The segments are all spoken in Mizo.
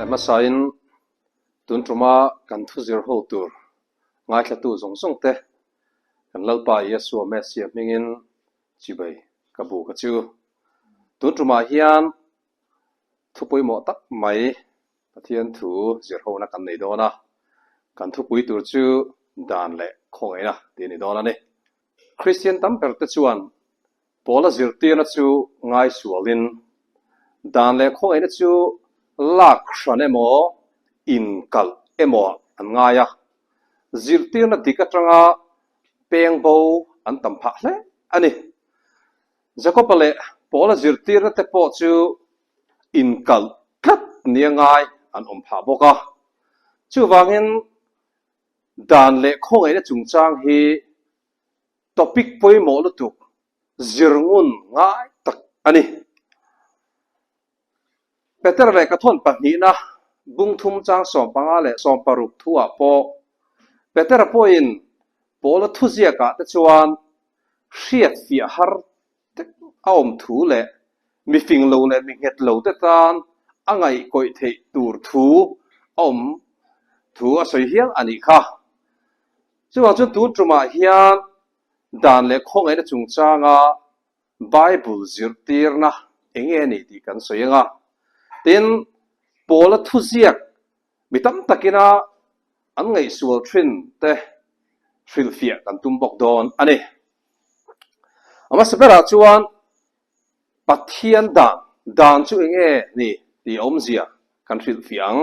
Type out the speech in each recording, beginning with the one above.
Awle hmasain tun tuma kan thuzir ho tur ngaithlatu zawng zawng te kan Lalpa Yeshua Messiah hmingin chibai ka bu ka chu. Tun tumah hian thu pawimawh tak mai Pathian thu zir hona kan nei dawn a, kan thupui tur chu dan leh khawngaihna tih a ni dawn a ni. Kristian tam ber te chuan Paula zirtirna chu ngaisualin dan leh khawngaihna chu lak hran emaw, inkalh emaw an ngai a, zirtirna dik atanga peng bo an tam phah hle a ni. Jakoba leh Paula zirtirna te pawh chu inkalh tlat nia ngai an awm phah bawk a. Chuvangin dan leh khawngaihna chungchang hi topic pawimawh lutuk zir ngun ngai tak a ni. Peter leh Kathawn pahnihna bungthum chang 15 leh 16 thuah pawh Petera pawhin Paula thuziakah te chuan hriat fiah har tek a awm thu leh mi fing lo leh mi nghet lo te tan a ngaihkawih theih tur thu a awm thu a sawi hial a nih kha. Chuvang chuan tun tumah hian dan leh khawngaihna chungchanga Bible zirtirna eng nge ni tih kan sawi ang a. Tin, Paula thuziak mi tam takina an ngaihsual thin te hrilhfiah kan tum bawk dawn a ni. A hmasa berah chuan Pathian dan, dan chu eng nge ni tih awmzia kan hrilhfiah ang.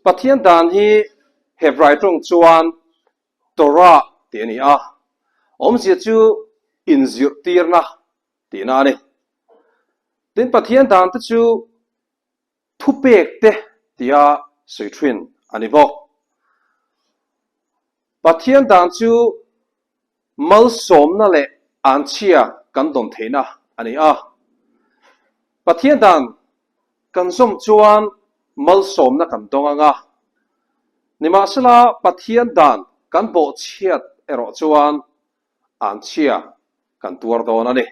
Pathian dan hi Hebrai tawng chuan Torah tih a ni a, awmzia chu inzirhtirna tihna a ni. Tin, Pathian dan te chu thupek te tia sawi thin a ni bawk. Pathian dan chu malsawmna leh anchhia kan dawn theihna a ni a. Pathian dan kan zawm chuan malsawmna kan dawng ang a. Nimahsela Pathian dan kan bawhchhiat erawh chuan anchhia kan tuar dawn a ni.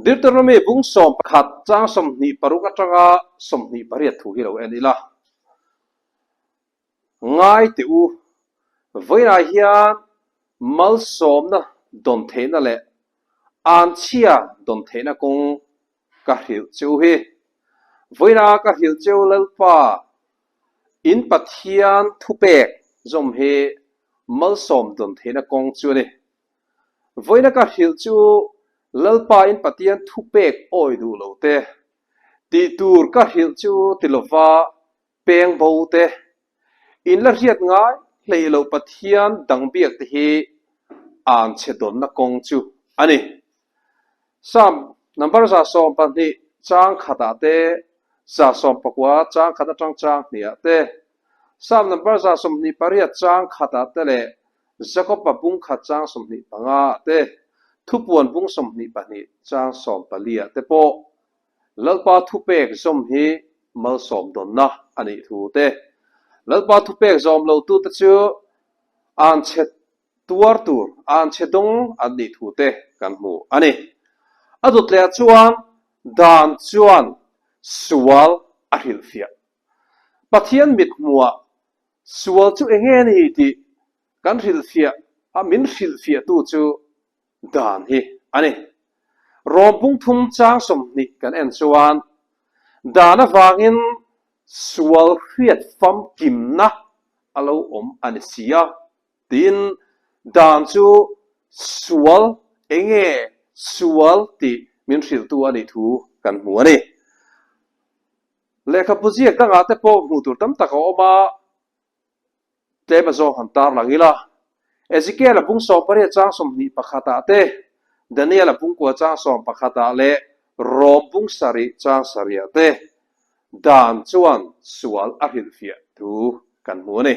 Deuteronomy bung 11 chang 26 atanga 28 thu hi lo en ila. Ngai teh u, vawiinah hian malsawmna dawn theihna leh anchhia dawn theihna kawng ka hrilh che u hi. Vawiinah ka hrilh che u Lalpa, in Pathian thupek zawm hi malsawm dawn theihna kawng chu a ni. Vawiina ka hrilh che u Lalpa in Pathian thupek awi duh lo te, tih tur ka hrilh che u ti lova Peng bo te, in la hriat ngai hleih loh Pathian dang biak te hi an chhe dawnna kawng chu a ni. Psalm number 112 chang khatah te, 119 chang khat atang chang hniah te, Psalm number 128 chang khatah te leh Jakoba bung khat chang 25 ah te, Thupuan bung 22 chang 14 ah te pawh Lalpa thupek zawm hi malsawm dawnna a nih thu te, Lalpa thupek zawm lotute chu an chhe tuar tur, an chhe dawng an nih thu te kan hmu a ni. A dawtleh chuan dan chuan sual a hrilhfiah. Pathian mithmuah sual chu eng nge ni tih kan hrilhfiah a, min hrilhfiahtu chu dan hi a ni. Rawm pung thum chang 20 kan en chuan dan avangin sual hriat famkimna a lo awm a ni si a, tiin dan chu sual eng nge sual tih min hrilhtu a nih thu kan hmu a ni. Lehkhabu ziak dangah te pawh hmuh tur tam tak a awm a. Tlem a zawng han tar lang ila, Ezekiel-a bung 18 chang 21 ah te, Daniel-a bung kua chang 11 ah leh Rom bung 7 chang 7 ah te dan chuan sual a hrilhfiah thu kan hmu a ni.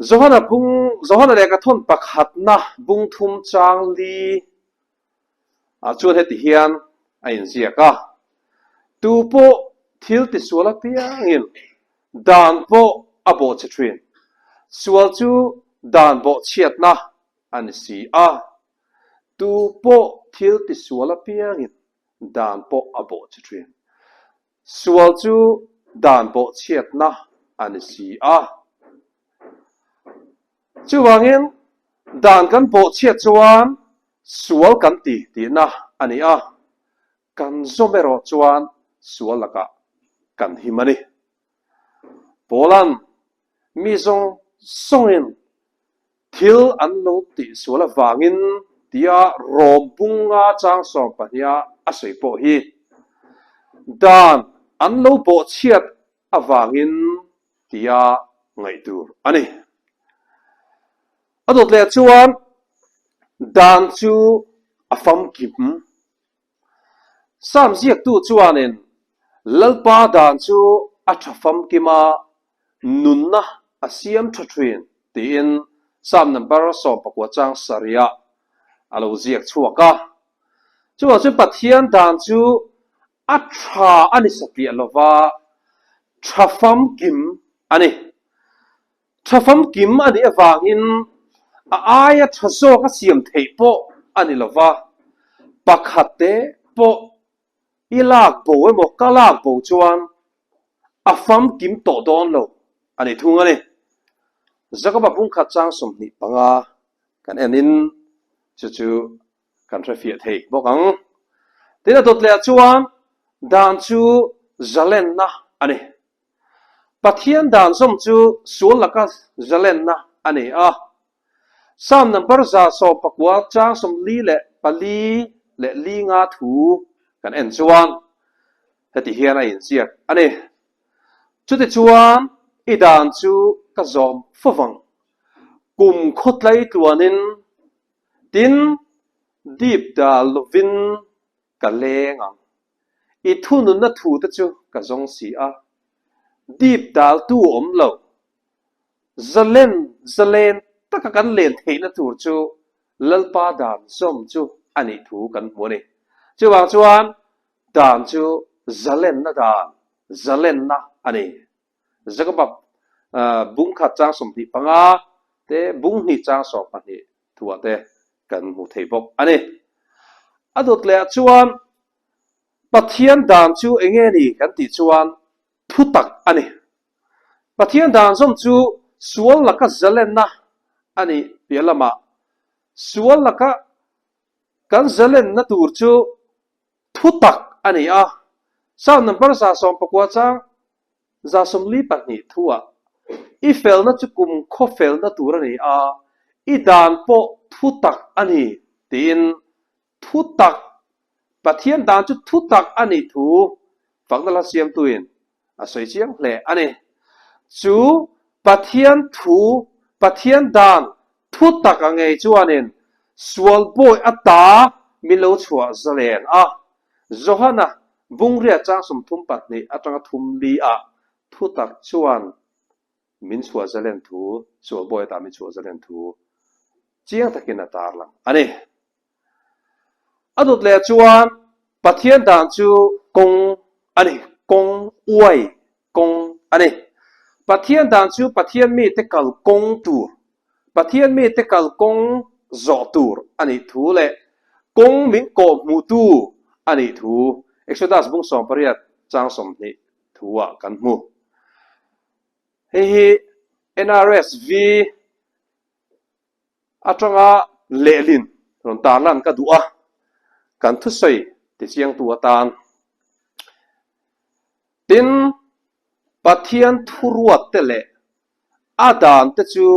Johana bung Johana lehkhathawn pakhatna bung thum chang li ah chuan heti hian a inziak a, Tu pawh thil tisual apiangin dan pawh a bawhchhe thin. Sual chu dan bawhchhiatna a ni si a, tu pawh thil tisual apiangin dan pawh a bawhchhe thin. Sual chu dan bawhchhiatna a ni si a. Chuvangin dan kan bawhchhiat chuan sual kan ti tihna a ni a, kan zawm erawh chuan sual lakah kan him a ni. Paula'n mi zawng zawngin Thil an lo tih sual avangin tia Rom bunga chang sawm pahniha a sawi pawh hi dan an lo bawhchhiat avangin tia ngaih tur a ni. A dawt leh chuan dan chu a famkim. Psalm ziaktu chuanin Lalpa dan chu a tha famkim a, nunna a siam tha thin tiin Psalm number 14 chang sarih a lo ziak chhuak a. Chuvang chuan Pathian dan chu a tha a ni satliah lova, tha famkim a ni. Tha famkim a nih avangin a aia tha zawk a siam theih pawh a ni lo va, pakhat te pawh i lak bo emaw ka lak bo chuan a famkim tawh dawn lo a ni thung a ni. Jakoba bungkhat chang 25 kan enin chu chu kan hrefiah thei bawk ang. Tin a dawt leh ah chuan dan chu zalenna a ni. Pathian dan zawm chu sual laka zalenna a ni a. Psalm number 119 chang 44 leh li nga thu kan en chuan heti hian a inziak a ni. Chutichuan i dan chu ka zawm fo vang. Kum khawtlai tluanin tin dip dal lovin ka leng ang. I thununna thu te chu ka zawng si a, dip daltu awm lo. Zalen zalen taka kan len theihna tur chu Lalpa dan zawm chu a nih thu kan hmu a ni. Chuvang chuan dan chu zalenna dan, zalenna a ni. Jakoba bung khat chang 25 te bung hnih chang 12 thuah te kan hmu thei bawk a ni. A dawt leh ah chuan Pathian dan chu eng nge ni kan tih chuan thutak a ni. Pathian dan zawm chu sual laka zalenna a nih piah lamah sual laka kan zalenna tur chu thutak a ni a. Psalm number 119 chang 42 thuah, I felna chu kum khaw felna tur a ni a, i dan pawh thutak a ni tiin thutak, Pathian dan chu thutak a nih thu fakna hla siamtuin a sawi chiang hle a ni. Chu Pathian thu, Pathian dan thutak a ngei chuanin sual bawi ata min lo chhuah zalen a. Johana Bungria chang 32 atanga thum li ah thutak chuan min chhuah zalen thu, sual bawi ata min chhuah zalen thu chiang takin a tarlang a ni. A dawt leh chuan Pathian dan chu kawng a ni, kawng uai kawng a ni. Pathian dan chu Pathian mite kal kawng tur, Pathian mite kal kawng zawh tur a nih thu leh kawng min kawhhmuhtu a nih thu Exodus bung 18 chang 20 thu-ah kan hmu. Hei hi NRSV Atanga lehlin rawn tarlan ka duh a, kan thusawi tichiangtu atan. Tin, Pathian thuruatte leh a dante chu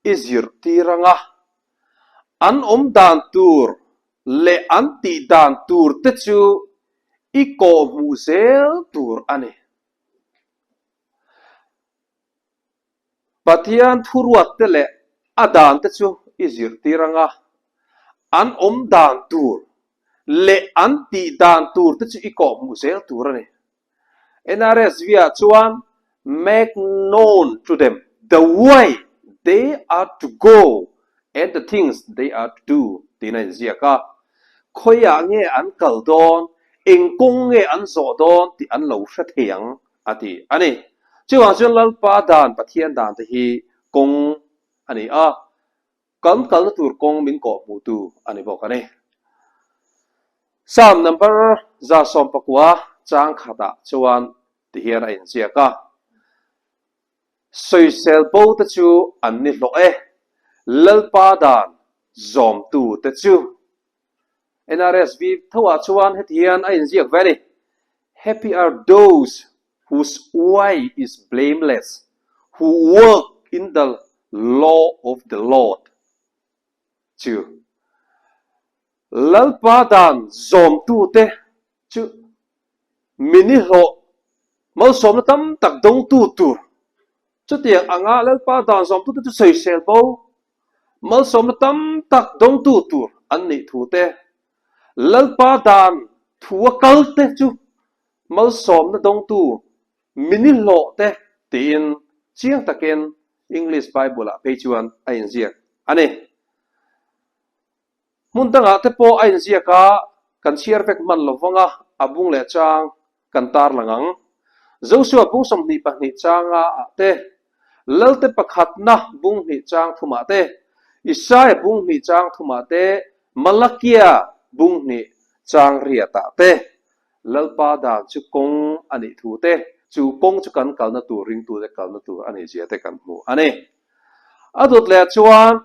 i zirtir anga, an awm dan tur leh an tih dan turte chu i kawhhmuh zel tur a ni. Pathian thuruatte leh a dante chu i zirtir anga, an awm dan tur leh an tih dan tur te chu i kawhhmuh zel tur a ni. NRSV-ah chuan Make known to them the way they are to go and the things they are to do tiin a inziak a. Khawiah nge an kal dawn, eng kawng nge an zawh dawn tih an lo hre thei ang a ti a ni. Chuvang chuan Lalpa dan, Pathian dan te hi kawng a ni a, kan kalna tur kawng min kawhhmuhtu a ni bawk a ni. Psalm number 119. chang khatah chuan tihian a inziak a, Sawisel bo te chu an ni hlawh e, Lalpa dan zawmtu te chu. NRSV thoah chuan heti hian a inziak ve a ni, Happy are those whose way is blameless, who walk in the law of the Lord. Chu Lalpa dan zawmtute chu mini hlawh malsawmna tam tak dawngtu tur. Chutiang anga Lalpa dan zawmtute chu sawisel bo malsawmna tam tak dawngtu tur an nih thu te, Lalpa dan thua kalte chu malsawmna dawngtu mini hlawh te tiin chiang takin English Bible-ah phei chuan a inziak a ni. Hmun dangah te pawh a inziak a, kan chhiar vek hman lo vang a, a bung leh chang kan tarlang ang. Joshua bung 22 changa ah te, Lalte pakhatna bung hnih chang thumah te, Isaia bung hnih chang thumah te, Malakia bung hnih chang riatah te, Lalpa dan chu kawng a nih thu te, chu kawng chu kan kalna tur ringtute kalna tur a nih zia te kan hmu a ni. A dawt leh chuan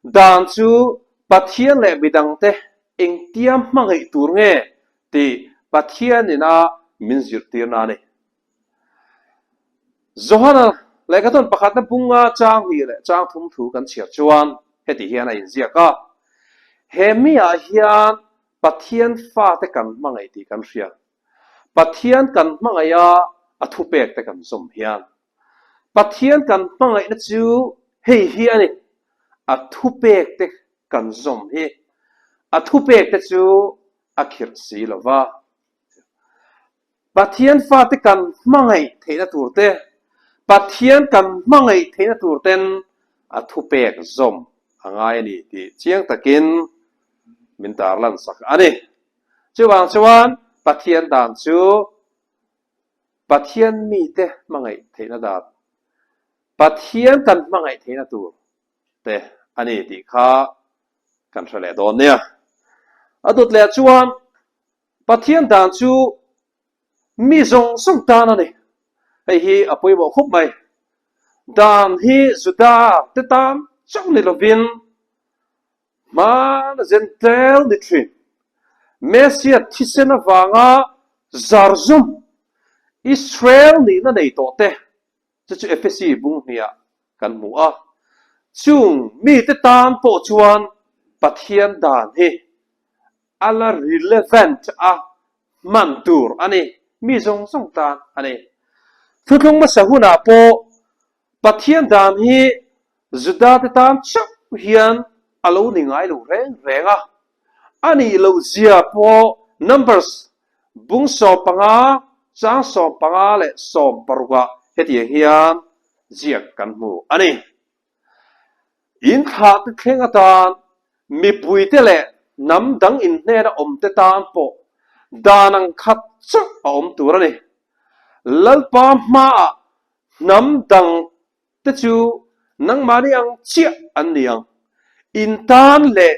dan chu Pathian leh midangte engtia hmangaih tur nge tih Pathianin a min zirtirna a ni. Johana lehkhathawn pakhatna bunga chang hnih leh chang thum thu kan chhiar chuan heti hian a inziak a, He miah hian Pathian fate kan hmangaih tih kan hria. Pathian kan hmangaih a, a thupekte kan zawm hian. Pathian kan hmangaihna chu hei hi a ni, a thupekte kan zawm hi. A thupekte chu a khirh si lo va. Pathian fate kan hmangaih theihna tur te, Pathian kan hmangaih theihna tur ten a thupek zawm a ngai a ni tih chiang takin min tarlan sak a ni. Chuvang chuan Pathian dan chu Pathian mite hmangaih theihna dan, Pathian kan hmangaih theihna tur te a ni tih kha kan hre leh dawn nia. A dawt leh chuan Pathian dan chu mi zawng zawng tan a ni. Hei hi a pawimawh khawp mai. Dan hi Juda te tan chauh ni lovin Hmana Jentail ni thin, Messiah thisen avanga zarzum Israel nihna nei tawh te, chu chu Efesi bung hniah kan hmu a. Chung mite tan pawh chuan Pathian dan hi a la relevant a, hman tur a ni, mi zawng zawng tan a ni. Thuthlung hmasa hunah pawh Pathian dan hi Judate tan chauh hian a lo ni ngai lo reng reng a, a nih loh zia pawh Numbers bung 15 chang 15 leh 16 ah hetiang hian ziak kan hmu a ni. In thlahte thleng atan mipuite leh hnam dang inhnena awmte tan pawh dan ang khat chauh a awm tur a ni. Lalpa hmaah hnam dang te chu nangmahni ang chiah an ni ang. In tan leh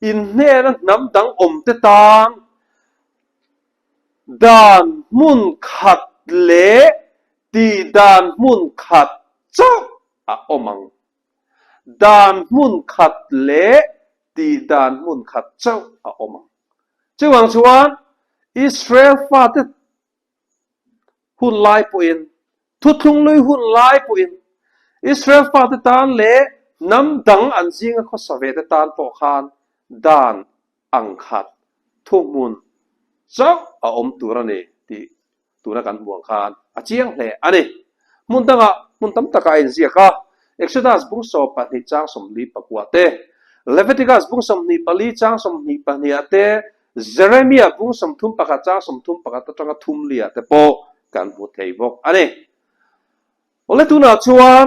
in hnena hnam dang awm te tan dan hmun khat leh tih dan hmun khat chauh a awm ang. Dan hmun khat leh tih dan hmun khat chauh a awm ang. Chuvang chuan Israel fate hun lai pawhin, thuthlung lui hun lai pawhin Israel fate tan leh hnam dang an zinga khawsa ve te tan pawh khan dan ang khat thuhmun chauh a awm tur a ni tih tuna kan hmuh ang khan a chiang hle a ni. Hmun dangah hmun tam takah a inziak a, Exodus bung 12 chang 44 te, Leviticus bung 24 chang 22 ah te, Jeremia bung 31 chang 31 atanga thum liah te pawh kan hmu thei bawk a ni. Awle tunah chuan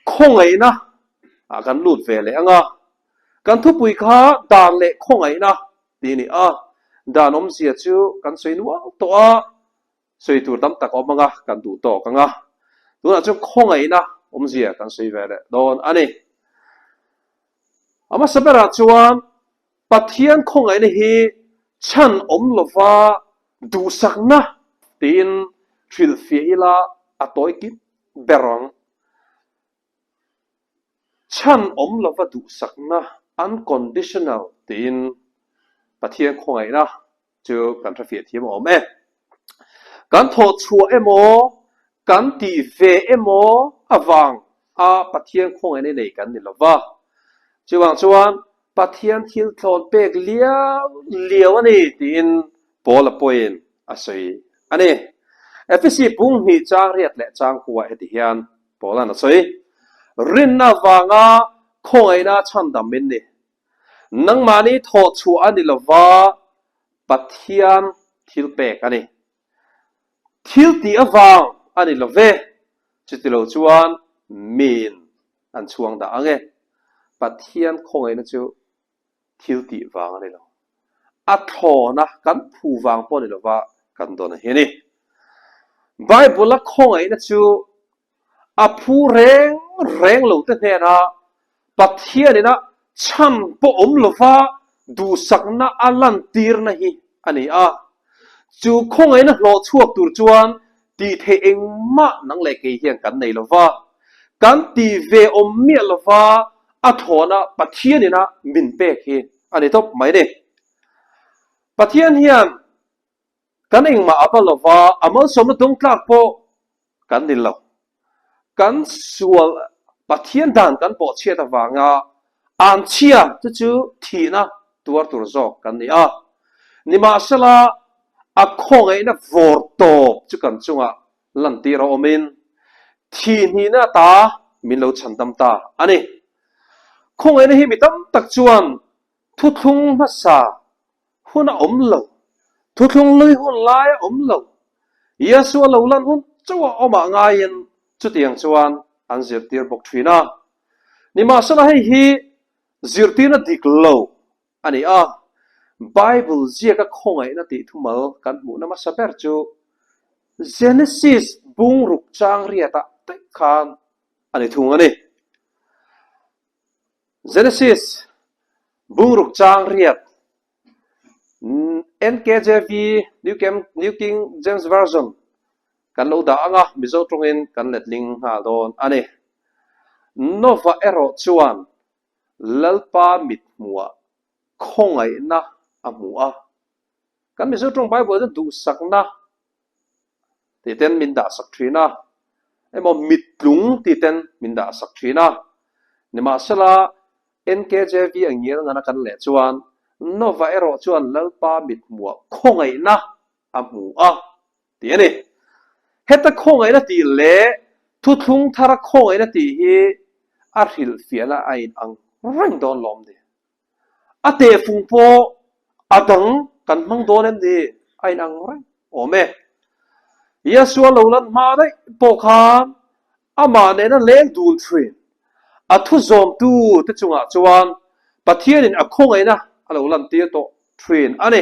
khawngaihna ah kan lut ve leh ang a, kan thupui kha dan leh khawngaihna tih a ni a, dan awmzia chu kan sawi nual tawh a, sawi tur tam tak a awm ang a, kan duh tawk ang a, tunah chuan khawngaihna awmzia kan sawi ve leh dawn a ni. A hmasa berah chuan Pathian khawngaihna hi chhan awm lova duhsakna. tiin hrilhfiah ila a tawi kip ber ang. Chhan awm lova duhsakna unconditional tiin Pathian khawngaihna chu kan hrefiah thiam a awm e. Kan thawh chhuah emaw, kan tih ve emaw avang a Pathian khawngaihna nei kan ni lova. Chuvang chuan Pathian thil thlawn pek liau liau a ni tiin Paula pawhin a sawi a ni. Efesi pung hnih chang riat leh chang huah heti hian Paula'n a sawi, Rinna avanga khawngaihna chhandam min ni. Nangmahni thawh chhuah a ni lova, Pathian thil pek a ni. Thil tih avang a ni lo ve, chutilo chuan miin an chhuang dah ang e. Pathian khawngaihna chu thil tih vang a ni lo. A thlawna kan phu vang pawh ni lova kan dawn a hi a ni. Bible-a khawngaihna chu a phu reng reng lo te hnena Pathianin a chhan pawh awm lova duhsakna a lantirna hi a ni a. Chu khawngaihna hlawh chhuak tur chuan tih theih engmah nang leh kei hian kan nei lova, kan tih ve awm miah lova a thlawna Pathianin a min pek hi a ni tawp mai ni. Pathian hian kan engmah a va lova, a malsawmna dawngtlak pawh kan ni lo. Kan sual Pathian dan kan bawhchhiat avanga anchhia chu chu thihna tuar tur zawk kan ni a. Nimahsela, a khawngaihna vawr tawp chu kan chungah lantir a awmin thihhnihna ata min lo chhandam ta a ni. Khawngaihna hi mi tam tak chuan thuthlung hmasa hun a awm lo, thuthlung lui hun lai a awm lo, Yesua lo lan hun chauh a awmah ngaiin chutiang chuan an zirtir bawk thin a. Nimahsela hei hi zirtirna dik lo a ni a, Bible ziaka khawngaihna tih thumal kan hmuhna hmasa ber chu Genesis bungruk chang riatah daih khan a ni thung a ni. Genesis bungruk chang riat, NKJV, New King James Version, kan lo dah ang a, Mizo tawngin kan letling nghal dawn a ni. Nova erawh chuan Lalpa mithmuah khawngaihna a hmu a. Kan Mizo tawng Bible chuan duhsakna tih ten min dah sak thin a, emaw mittlung tih ten min dah sak thin a. Nimahsela, NKJV a ngial ngana kan leh chuan Nova erawh chuan Lalpa mithmuah khawngaihna a hmu a tih a ni. Heta khawngaihna tih leh thuthlung thara khawngaihna tih hi a hrilhfiahna a inang reng dawn lawm ni. A tehfung pawh a dang kan hmang dawn em ni? A inang reng awm e. Yeshua lo lan hma daih pawh khan amah nena leng dun thin a thu zawmtu te chungah chuan Pathianin a khawngaihna a lo lantir tawh thin a ni.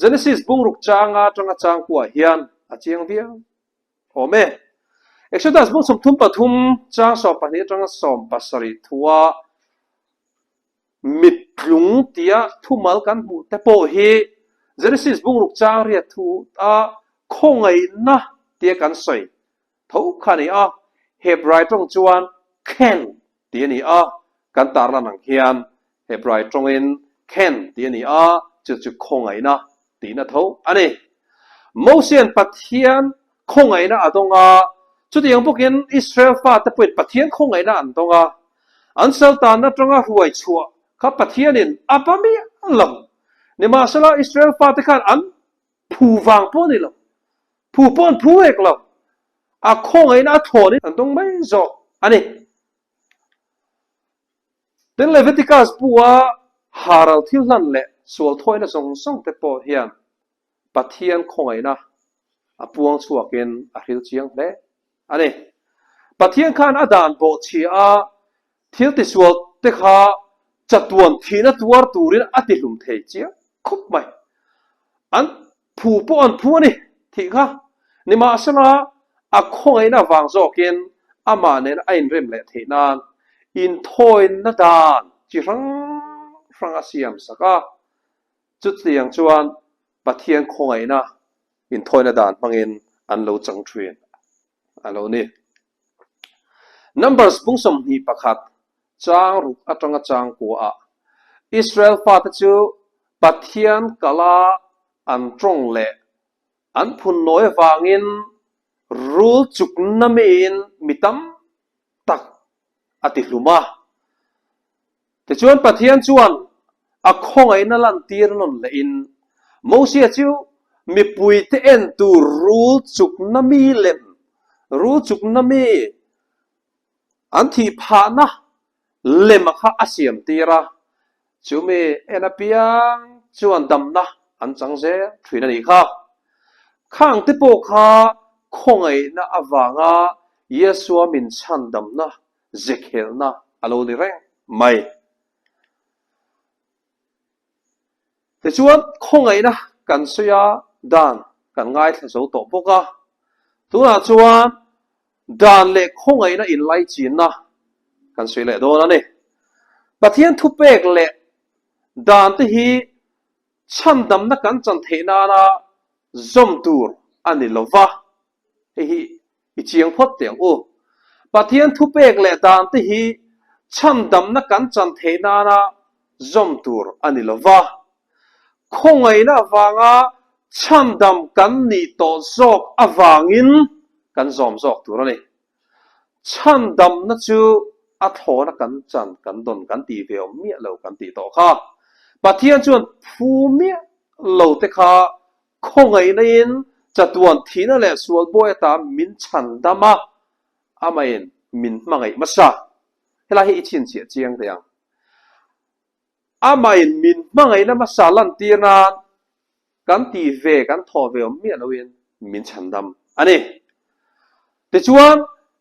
Genesis bungruk changa atanga changkuah hian a chiang viau awm e. Exodus bung 33 chang 12 atanga 17 thua Mittlung tia thumal kan hmuh te pawh hi Genesis bungruk chang riat thu a khawngaihna tia kan sawi tho kha a ni a, Hebrai tawng chuan khen tih a ni a, kan tarlan ang hian Hebrai tawngin khen tih a ni a, chu chu khawngaihna tihna tho a ni. Mosian Pathian khawngaihna a dawng a, chutiang bawkin Israel fate pawhin Pathian khawngaihna an dawng a, An saltan atanga hruai chhuah kha Pathianin a ba miah lo. Nimahsela, Israel fate khan an phu vang pawh a ni lo. Phu pawh an phu hek lo. A khawngaihna a thlawnin an dawng mai zawk a ni. Tin, Leviticus bu-a haral thil hlan leh sual thawina zawng zawng te pawh hian Pathian khawngaihna a puang chhuakin a hril chiang hle a ni. Pathian khan a dan bawhchhia a thil tisual te kha chatuan thihna tuar turin a tihlum thei chiang khawp mai. An phu pawh an phu a ni thih kha. Nimahsela, a khawngaihna vang zawkin amah nen a inrem leh theih nan inthawina dan chi hrang hrang a siam sak a. Chutiang chuan Pathian khawngaihna inthawina dan hmangin an lo chang thin a lo ni. Numbers bung 21 chang ruk atanga chang kuaah Israel fate chu Pathian kala an tawng leh an phun nawi avangin rul chukna miin mi tam tak a ti hlum a. Tichuan Pathian chuan a khawngaihna lantir nawn lehin Mosia chu mipuite en tur rul chukna mi lem, rul chukna mi an thih phahna lema kha a siam tir a, chumi en apiang chuan damna an chang zel thin a nih kha. Khang te pawh kha khawngaihna avanga Yesua min chhandamna zekhelna a lo ni reng mai. Tichuan, khawngaihna kan sawi a, dan kan ngaithla zo tawh bawk a. Tunah chuan dan leh khawngaihna inlaichinna kan sawi leh dawn a ni. Pathian thupek leh dan te hi chhandamna kan chan theih nana zawm tur a ni lo va, hei hi i chiang phawt teh ang u. Pathian thupek leh dan te hi chhandamna kan chan theih nana zawm tur a ni lo va, khawngaihna avanga chhandam kan nih tawh zawk avangin kan zawm zawk tur a ni. Chhandamna chu a thlawna kan chan kan dawn kan tih ve awm miah lo kan tih tawh kha. Pathian chuan phu miah lo te kha khawngaihna in chatuan thihna leh sual bawi ata min chhandam a, amahin min hmangaih hmasa. Helai hi i chhinchhiah chiang teh ang. Amahin min hmangaihna hmasa lantir nan kan tih ve, kan thawh ve awm miah loin min chhandam a ni. Tichuan,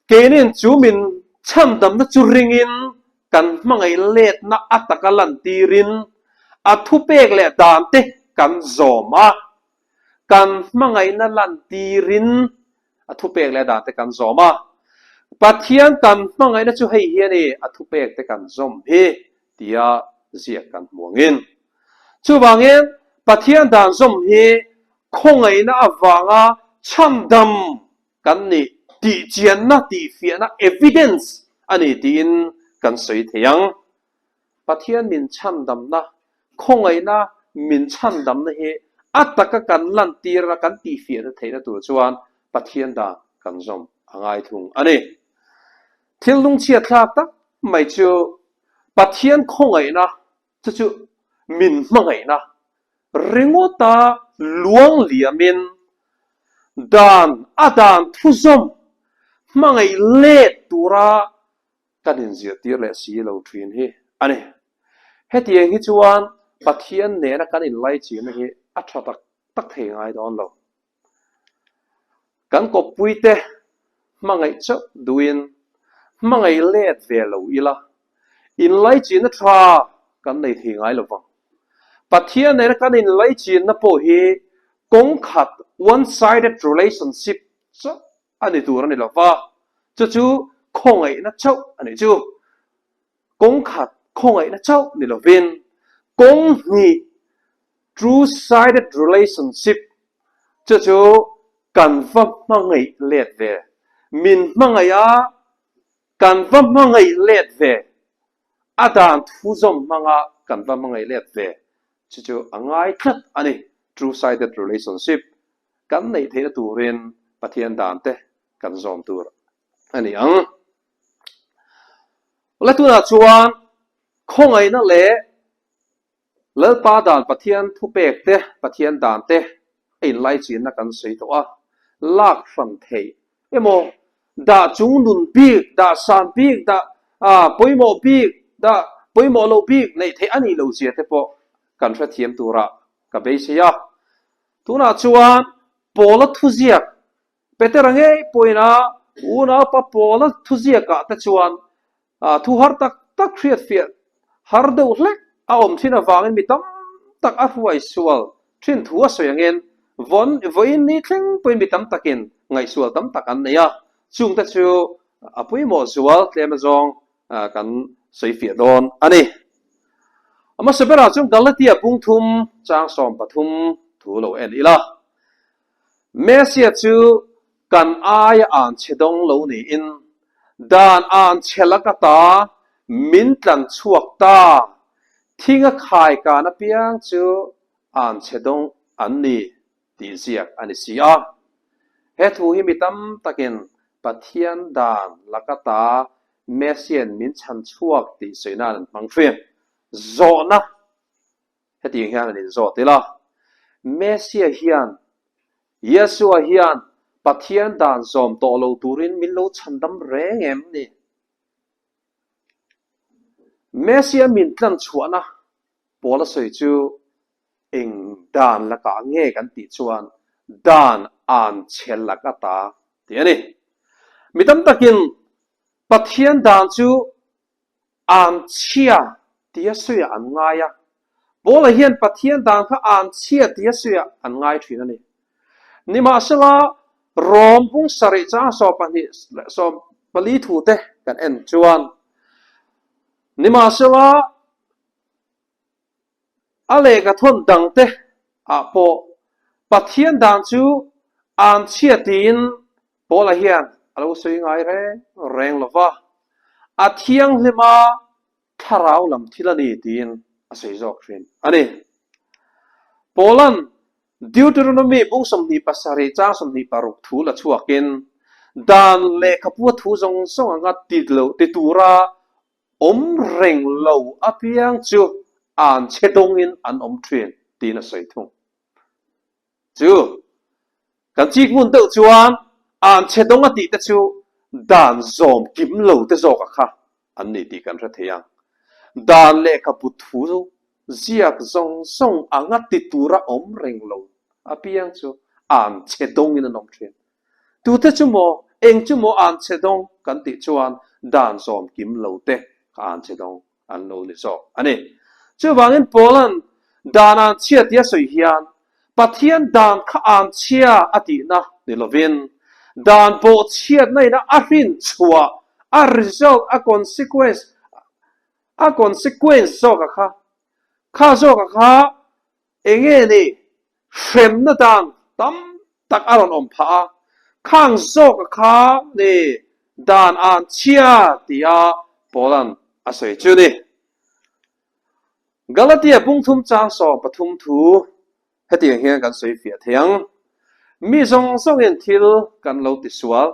keinin chu min chhandamna chu ringin kan hmangaih letna a taka lantirin a thupek leh dan te kan zawm a, kan hmangaihna lantirin a thupek leh dan te kan zawm a. Pathian kan hmangaihna chu hei hi a ni, a thupek te kan zawm hi tia ziak kan hmu angin. Chuvangin, Pathian dan zawm hi khawngaihna avanga chhandam kan nih tihchianna, tihfiahna, evidence, a ni tiin kan sawi thei ang. Pathian min chhandamna, khawngaihna min chhandamna hi a taka kan lantirna, kan tihfiahna theihna tur chuan Pathian dan kan zawm a ngai thung a ni. Thil lungchhiatthlak tak mai chu Pathian khawngaihna chu chu min hmangaihna ringawta luang liamin dan a dan thuzawm hmangaih let tura kan inzirtir leh si lo thin hi a ni. Hetiang hi chuan Pathian nena kan inlaichinna hi a tha tak tak thei ngai dawn lo. Kan kawppuite hmangaih chauh duhin hmangaih let ve lo ila, inlaichinna tha kan nei thei ngai lo vang. Pathian nena kan inlaichinna pawh hi kawng khat, one-sided relationship, chauh a ni tur a ni lo va, chu chu khawngaihna chauh a nih chu. Kawng khat khawngaihna chauh ni lovin kawng hnih, Two-sided relationship, chu chu kan va hmangaih let ve. Min hmangaih a, kan va hmangaih let ve. A dan thu zawm hmanga kan va hmangaih let ve chu chu a ngai tlat a ni. Two-sided relationship kan neih theihna turin Pathian dan te kan zawm tur a ni ang. La tunah chuan khawngaihna leh Lalpa dan Pathian thupek te, Pathian dan te a inlaichinna kan sawi tawh a, lak hran theih emaw, dah chung nun bik, dah san bik, dah pawimawh bik, dah pawimawh loh bik neih theih a nih loh zia te pawh kan hrethiam turah ka beisei a. Tunah chuan Paula thuziak Petera ngei pawhin a unaupa Paula thuziakah te chuan thu har tak tak hriatfiah har deuh hlek a awm thin avangin mi tam tak a hruai sual thin thu a sawi angin vawn vawiin ni thleng pawhin mi tam takin ngaihsual tam tak an nei a, chungte chu a pawimawh zual tlem azawng kan sawifiah dawn a ni. A hmasa berah chuan Galatia pungthum chang 13 thu lo en ila. Messia chu. Kan aia an chhe dawng lo niin dan an chhe lak ata min tlan chhuak ta. Thinga khai kan apiang chu an chhe dawng an ni tih ziak a ni si a. He thu hi mi tam takin Pathian dan lak ata Messian min chhan chhuak tih sawi nan an hmang thin. Zawhna hetiang hian an inzawt ila, Messia hian, Yeshua hian Pathian dan zawm tawh lo turin min lo chhandam reng em ni? Messia min tlan chhuahna pawl a sawi chu eng dan lakah nge kan tih chuan dan an chhe lak ata tih a ni. Mi tam takin Pathian dan chu an chhia tia sawiah an ngai a, Paula hian Pathian dan kha an chhia tia sawiah an ngai thin a ni. Nimahsela, Rom bung sarih chang 12 leh 14 thute kan en chuan, Nimahsela, A lehkha thawn dangte ah pawh Pathian dan chu an chhia tiin Paula hian a lo sawi ngai reng reng lo va, a thianghlim a thlarau lam thil a ni tiin a sawi zawk thin a ni. Paula'n Deuteronomy bung 27 chang 26 thu la chhuakin dan lehkhapu a thu zawng zawng anga ti lo ti tura Awm reng lo apiang chu an chhe dawngin an awm thin tiin a sawi thung. Chu kan chik ngun deuh chuan an chhe dawng a tih te chu dan zawm kim lo te zawk a kha an ni tih kan hre thei ang. Dan lehkhabu thu ziak zawng zawng anga ti tura awm reng lo apiang chu an chhe dawngin an awm thin. Tute chu maw, eng chu maw an chhe dawng kan tih chuan dan zawm kim lo te kha an chhe dawng an lo ni zawk a ni. Chuvangin Paula'n dan an chhia tia sawi hian Pathian dan kha an chhia a tihna ni lovin dan bawhchhiatna ina a hrin chhuah, a result, a consequence, a consequence zawka kha, kha zawka kha Enge ni hremna dan tam tak a rawn awm phah a, khang zawka kha ni dan an chhia tia Paula'n a sawi chu ni. Galatia bungthum chang 13 thu hetiang hian kan sawi fiah thei ang, Mi zawng zawngin thil kan lo tisual,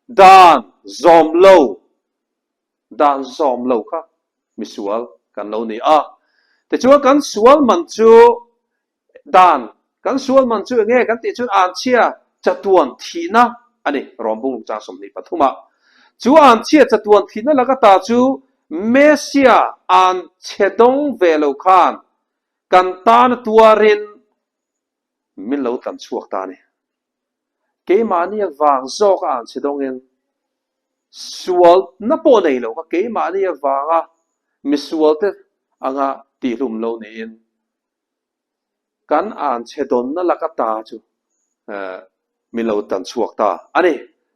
dan zawm lo Dan zawm lo kha misual kan lo ni a. Tichuan kan sual man chu dan, kan sual man chu enge kan tih chuan anchhia chatuan thihna a ni, Rom bung chang 23 ah. Chu anchhia chatuan thihna laka ta chu Messia anchhe dawng ve lo khan kan tana tuarin min lo tlan chhuak ta a ni. Keimahni avang zawk a anchhe dawngin sualna pawh nei lo kha keimahni avanga misualte anga tihlum lo niin kan anchhe dawnna laka ta chu min lo tan chhuak ta a ni.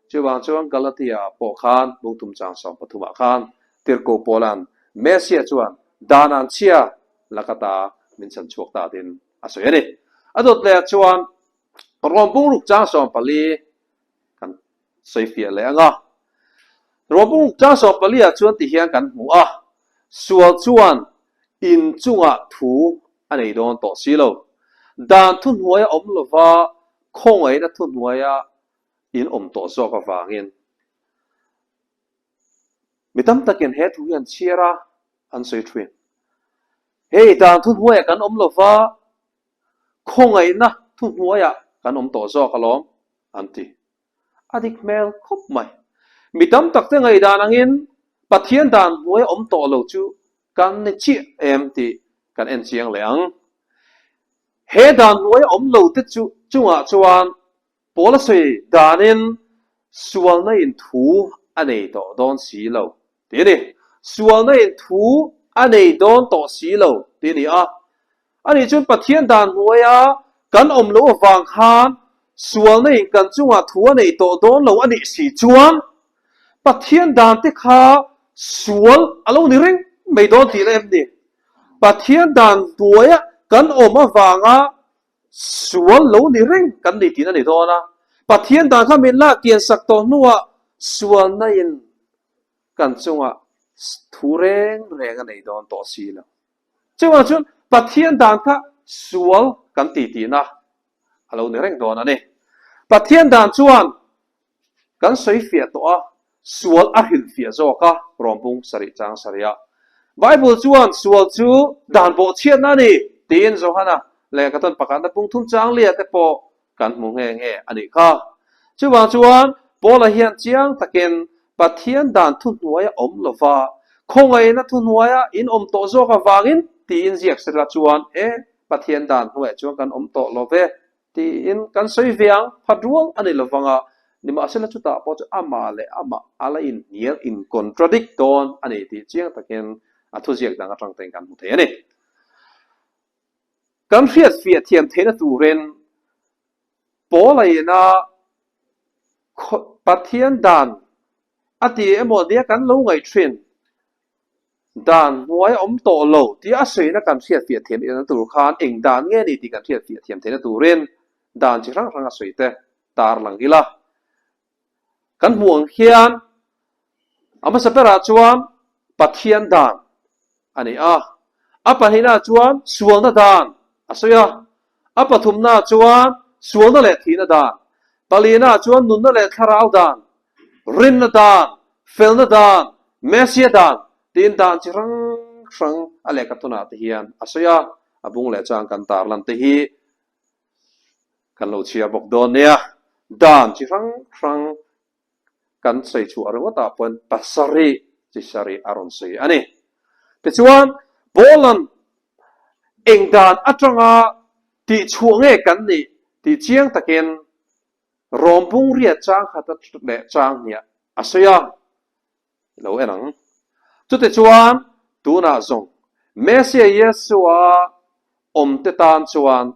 Chuvang chuan Galatia pawh khan bungtum chang 13 ah khan Tirhkoh Paula'n Messia chuan dan anchhia laka ta min chhan chhuak ta tiin a sawi a ni. A dawt leh chuan Rom bungruk chang 14 kan sawi fiah leh ang a. Rom bungruk chang 14 ah chuan ti hian kan hmu a, sual chuan in chungah thu a nei dawn tawh si lo. Dan thuhnuai a awm lova khawngaihna thuhnuaia in awm tawh zawk avangin mi tam takin he thu hi an chhiar a, an sawi thin. Hei dan thuhnuaiah kan awm lova Khawngaihna thuhnuaiah kan awm tawh zawk alawm, an ti. A dik hmel khawp mai. Mi tam takte ngaihdan angin Pathian dan hnuaia awm tawh lo chu kan ni chiah em tih kan en chiang leh ang. He dan hnuaia awm lo te chu chungah chuan Paula sawi danin sualna in thu a nei tawh dawn si lo tih a ni. Sualna in thu a nei dawn tawh si lo tih a ni a. Ani chuan Pathian dan hnuaia kan awm loh avang khan sualna in kan chungah thu a nei tawh dawn lo a nih si chuan Pathian dan te kha sual a lo ni reng mai dawn tihna em ni? Pathian dan hnuaia kan awm avanga Sual lo ni reng kan ni tih a ni dawn a. Pathian dan kha min lak kian sak tawh hnuah sualna in kan chungah thu reng reng a nei dawn tawh si lo. Chuvang chuan Pathian dan kha sual kan ti tihna a lo ni reng dawn a ni. Pathian dan chuan kan sawi fiah tawh a, sual a hrilhfiah zawk a, Rawmpung sarih chang sarih a. Bible chuan sual chu dan bawhchhiatna a ni tiin Johana lehkha tawn pakhatna pung thum chang lia te pawh kan hmu nghe nghe a nih kha. Chuvang chuan Paula hian chiang takin Pathian dan thuhnuaia awm lova, khawngaihna thuhnuaia in awm tawh zawk avangin tiin ziak sela chuan e, Pathian dan hnuaiah chuan kan awm tawh lo ve tiin kan sawi ve ang, phat rual a ni lovang a, nimahsela chutah pawh chu amah leh amah a la inhnial, in-contradict, dawn a ni tih chiang takin a thuziak dang atang tein kan hmu thei a ni. Kan hriatfiah thiam theihna turin Paula ina Pathian dan a ti emaw nia kan lo ngaih thin, dan hnuai a awm tawh lo tia a sawina kan hriatfiah thiam theihna tur khan eng dan nge ni tih kan hriatfiah thiam theihna turin dan chi hrang hrang a sawi te tarlang ila. Kan hmuh ang hian a hmasa berah chuan Pathian dan a ni a, a pahnihnaah chuan sualna dan a sawi a, a pathumnaah chuan sualna leh thihna dan, palinaah chuan nunna leh thlarau dan, rinna dan, felna dan, Messia dan tiin dan chi hrang hrang a lehkha tunah te hian a sawi a, a bung leh chang kan tarlan te hi Kan lo chhiar bawk dawn nia. Dan chi hrang hrang kan sawi chhuah ringawtah pawhin pasarih chi sarih a rawn sawi a ni. Tichuan, Paula'n eng dan atanga tihchhuah nge kan nih tih chiang takin Rawmpung riat chang khat leh chang hniah a sawi a. Lo en ang. Chutichuan, tunah zawng Messia Yeshua awmte tan chuan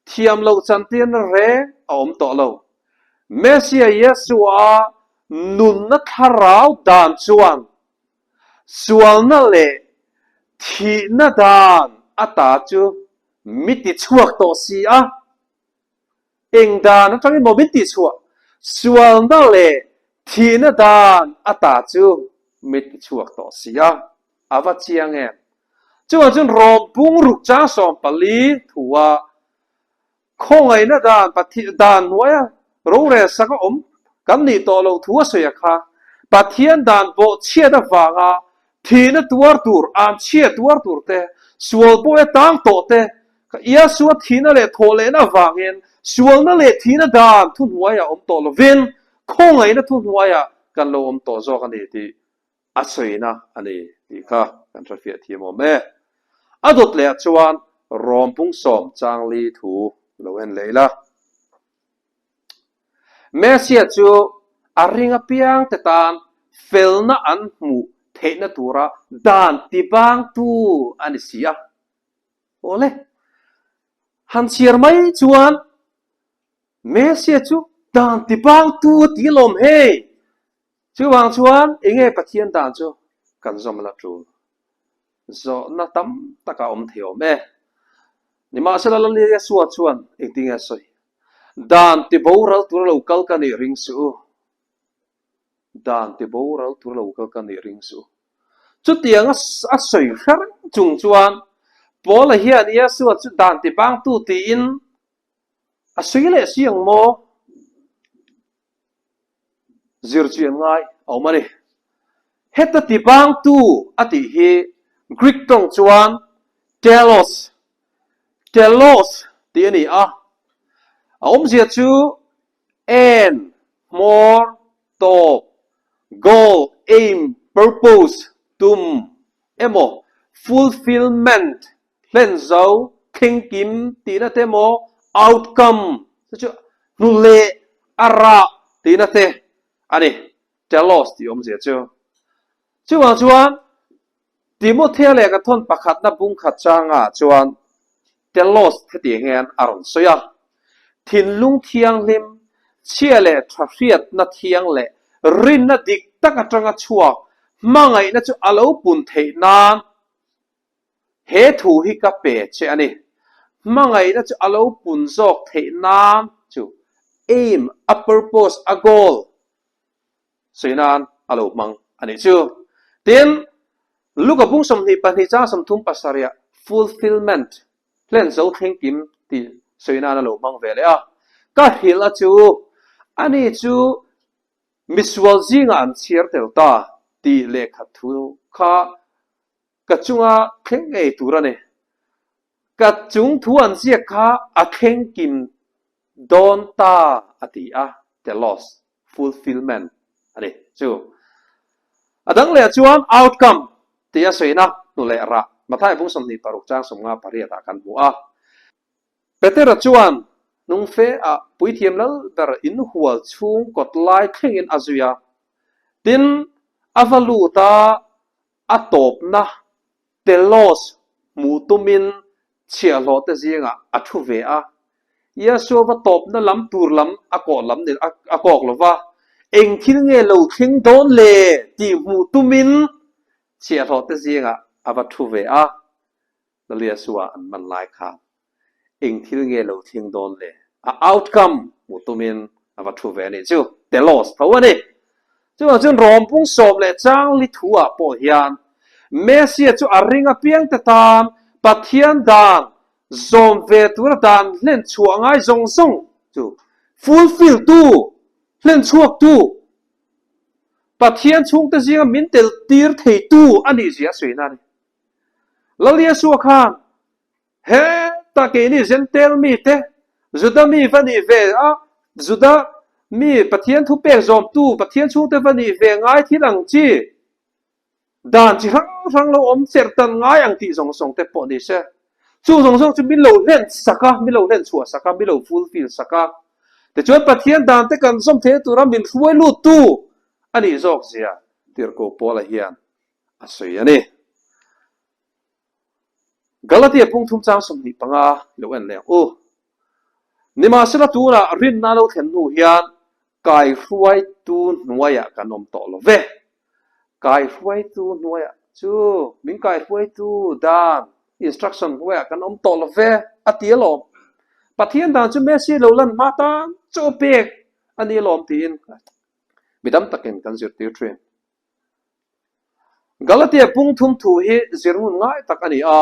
thiam loh chantirna reng a awm tawh lo. Messia Yeshua nunna thlarau dan chuan sualna leh thihna dan ata chu mi tichhuak tawh si a. Eng dan atangin maw min tihchhuah? Sualna leh thihna dan ata chu mi tichhuak tawh si a, a va chiang em? Chuvang chuan Rom pungruk chang 14 thua khawngaihna dan dan hnuaia rorel sak a awm kan nih tawh loh thu a sawi a kha, Pathian dan bawhchhiat avanga thihna tuar tur, anchhia tuar tur te, sual pawh e tang tawh te, Ka Iasua thihna leh thawhlehna avangin sualna leh thihna dan thuhnuaiah awm tawh lovin khawngaihna thuhnuaiah kan lo awm tawh zawk a ni tih a sawina a ni tih kha kan hrefiah thiam awm e. A dawt lehah chuan Rawmpung sawm changli thu lo en leh ila. Messia chu a ring apiangte tan felna an hmuh theihna tura dan tibangtu a ni si a. Awle, han chhiar mai chuan Messia chu dan tibangtu a ti alawm hei. Chuvang chuan enge Pathian dan chu kan zawm la tul. Zawhna tam tak a awm thei awm e. Nimahsela Lal Yeshua chuan engtinge a sawi? Dan tiboral tura lo kal ka nih ring suh u. Dan ti boral tur lo kal ka nih ring suh. Chutiang a sawi hre reng chung chuan Paula hian Yeshua chu dan ti bangtu tiin a sawi leh si ang maw? Zir chian ngai a awm a ni. Heta ti bangtu a tih hi Greek tawng chuan telos, telos tih a ni a. A awmzia chu Aim, hmawr, tawp, goal, aim, purpose, tum, emaw fulfilment, hlenzo, thlengkim tihna te emaw outcome te chu hnu leh a rah tihna te a ni, telos tih awmzia chu. Chuvang chuan Timothea lehkha thawn pakhatna bungkhat changah chuan Telos hetiang hian a rawn sawi a, Thinlung thianghlim, chhia leh tha hriatna thiang leh rinna dik tak atanga chhuak hmangaihna chu a lo pun theih nan he thu hi ka pe che a ni. Hmangaihna chu a lo pun zawk theih nan chu. aim, a purpose, a goal sawi nan a lo hmang a nih chu. Tin, Luka bung 22 chang 37 ah fulfillment, hlen zo thleng kim tih sawi nan a lo hmang ve leh a. Ka hrilh a chu, ani chu misual zingah an chhiar tel ta tih lehkhat thu kha ka chunga thleng ngei tur a ni. Ka chung thu an ziak kha a thleng kim dawn ta a ti a, telos, fulfillment, a ni chu. A dang leh chuan outcome tih a sawina hnu leh rah Matthai bung 26 chang 58 ah kan hmu a. Petera chuan hnung fe ah puithiam lal ber inhual chhung kawt lai thlengin a zui a, tin a va lut a, a tawpna telos hmuh tumin chhiahhlawhte zingah a thu ve a. Yeshua va tawpna lam tur lam a kawh lam ni a kawk lo va, eng thil nge lo thleng dawn le tih hmuh tumin chhiahhlawhte zingah a va thu ve a. Laliasua an man lai khan eng thil nge lo thleng dawn le? A outcome hmuh tumin a va thu ve a nih chu. Telos tho a ni. Chuvang chuan Rom pung sawm leh chang li thu ah pawh hian Messia chu a ring apiang te tan Pathian dan zawm ve tura dan hlen chhuah ngai zawng zawng chu fulfill tu, hlen chhuak tu, Pathian chhungte zinga min tel tir thei tu a nih zia a sawi na a ni. Laliasua khan Heta keini Jentail mite, Juda mi va nih ve a, Juda mi Pathian thupek zawmtu, Pathian chhungte va nih ve ngai thil ang chi, dan chi hrang hrang lo awm cherh tan ngai ang tih zawng zawng te pawh ni se. Chu zawng zawng chu min lo hlen sak a, min lo hlen chhuah sak a, min lo fulfill sak a. Tichuan Pathian dan te kan zawm theihna tura min hruai luttu a nih zawk zia Tirhkoh Paula hian a sawi a ni. Galatia pung thum chang 25 lo en leh ang u. Nimahsela tunah rinna lo thlen hnu hian kaihruaitu hnuaiah kan awm tawh lo ve. Kaihruaitu hnuaiah chu min kaihruaitu dan, instruction, hnuaiah kan awm tawh lo ve a ti alawm. Pathian dan chu Messi lo lan hma tan chaw pek a ni alawm tiin mi tam takin kan zirtir thin. Galatia pung thum thu hi zir ngun ngai tak a ni a,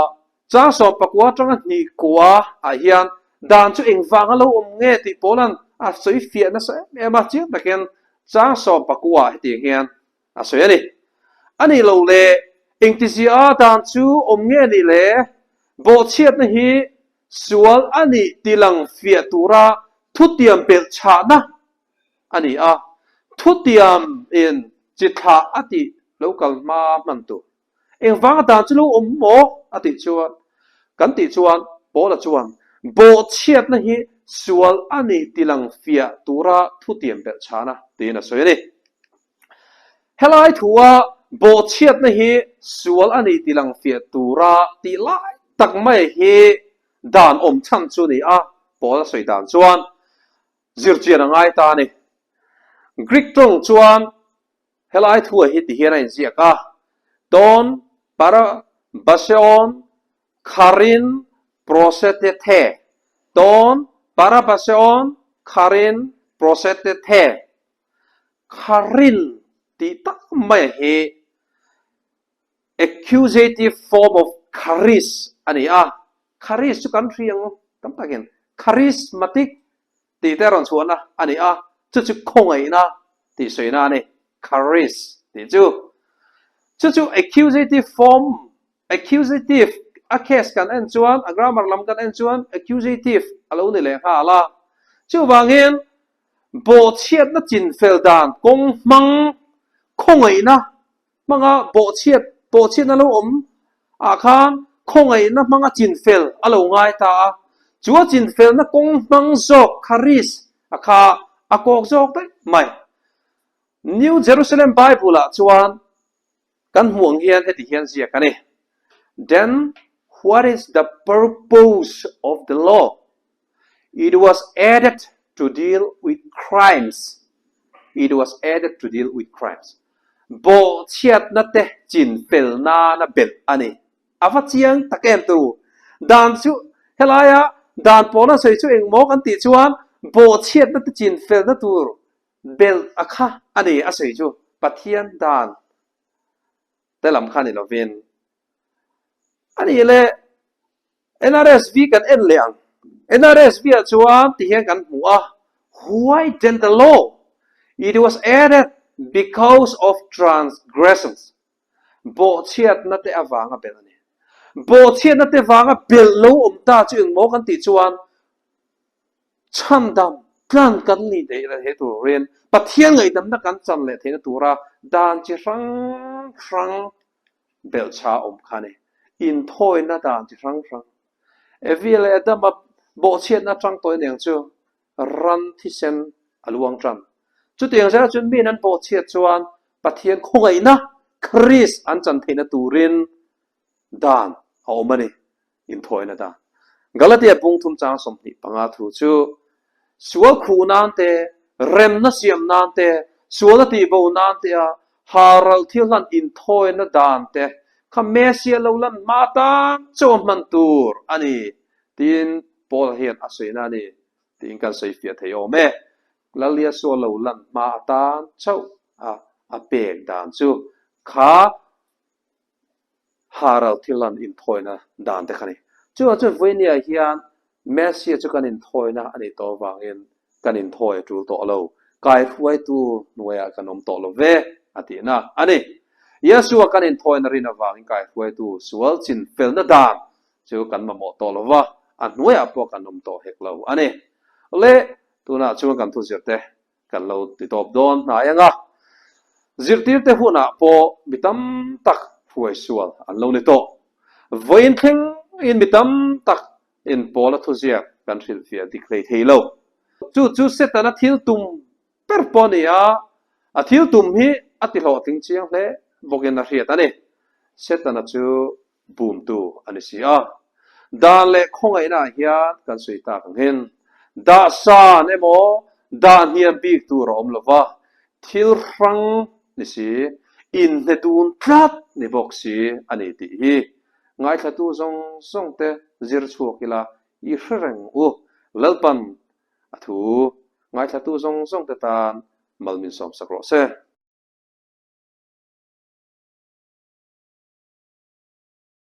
chang 19 atanga hnih kua ah hian dan chu engvanga lo awm nge tih Paula'n a sawi fiah nasa em em a, chiang takin chang 19 ah hetiang hian a sawi a ni. A nih loh le, engtizia a dan chu awm nge nih le? Bawhchhiatna hi sual a nih tilang fiah tura thutiam belh chhahna a ni a, thutiam in chi thlah a tih lo kal hma hman tur. Engvanga dan chu lo awm maw? a tih chuan, kan tih chuan Paula chuan bawhchhiatna hi sual a ni ti lang fiah tura thutiam belh chhan a tiin a sawi a ni. Helai thua bawhchhiatna hi sual a ni ti lang fiah tura tih lai tak mai hi dan awm chhan chu a ni a, Paula sawi dan chuan Zirchian a ngai ta a ni. Greek tawng chuan helai thua hi ti hian a inziak a, Ton para baseon kharin prosetethe, Ton para baseon kharin prosetethe. Kharin tih tak mai hi accusative form of charis a ni a, charis chu kan hri ang tam takin charismatic tih te rawn chhuahna a ni a, chu chu khawngaihna tih sawina a ni, charis tih chu. Chu chu accusative form, accusative a case kan en chuan, a grammar lam kan en chuan accusative a lo ni leh nghal a. Chuvangin bawhchhiatna chinfel dan kawng hmang khawngaihna hmanga bawhchhiat bawhchhiatna lo awm ah khan khawngaihna hmanga chinfel a lo ngai ta a, chu a chinfelna kawng hmang zawk kha risk a kha a kawk zawk daih mai. New Jerusalem Bible ah chuan kan hmuh ang hian heti hian ziak a ni, Then what is the purpose of the law? It was added to deal with crimes. It was added to deal with crimes. Bawhchhiatna te chinfel nana belh a ni. A va chiang tak em tu. Dan chu helaia dan pawna sawi chu engmaw kan tih chuan Bawhchhiatna te chinfelna tur belh a kha a ni a sawi chu Pathian dan te lam kha ni lovin a nih leh NRSV kan en leh ang. NRSV ah chuan ti hian kan hmu a, Why then the law? It was added because of transgressions. Bawhchhiatna te avanga belh a ni. Bawhchhiatna te vanga belh lo awm ta chu engmaw kan tih chuan chhandam tlan kan nih theih leh theih turin Pathian ngaihdamna kan chan leh theihna tura dan chi hrang hrang belhchha awm kha a ni. Inthawina dan chi hrang hrang Evi leh Adama bawhchhiatna atang tawhin eng chu ran thisen a luang tan. Chutiang zela chuan miin an bawhchhiat chuan Pathian khawngaihna Christ an chan theihna turin dan a awm a ni, inthawina dan. Galatia bung thum chang 25 thu chu sual khuh nan te, remna siam nan te, sualna tihbo nan te a haral thil hlan inthawina dan te kha Messiah lo lan hma tan chaw hman tur a ni tiin Paul hian a sawina a ni tiin kan sawi fiah thei awm e. Lalia sual lo lan hma atan chauh a a pek dan chu kha haral thil an inthawina dan te kha ni. Chuvang chuan vawinia hian Messia chu kan inthawina a nih tawh avangin kan inthawi a tul tawh lo, kaihruaitu hnuaiah kan awm tawh lo ve a tihna a ni. Yeshua kan inthawina rin avangin kaihruaitu sual chin felna dan chu kan mamawh tawh lo va, a hnuaiah pawh kan awm tawh hek lo a ni. Le, tunah chuan kan thuzir te kan lo ti tawp dawn hnai ang a, zirtirte hunah pawh mi tam tak hruai sual an lo ni tawh. Vawiin thlengin mi tam tak in Paula thuziak kan hrilhfiah dik hlei thei lo. Chu chu Setana thil tum ber pawh a ni a, a thil tum hi a ti hlawhtling chiang hle bawkin a hriat a ni. Setana chu bumtu a ni si a. Dan leh khawngaihnaah hian kan sawi tak ang hin, dah san emaw dah hniam bik tur a awm lo va, thil hrang ni si, inhne dun tlat ni bawk si a ni tih hi ngaithlatu zawng zawng te zir chhuak ila i hre reng u. Lalpan a thu ngaithlatu zawng zawng te tan mal min sawmsak rawh se.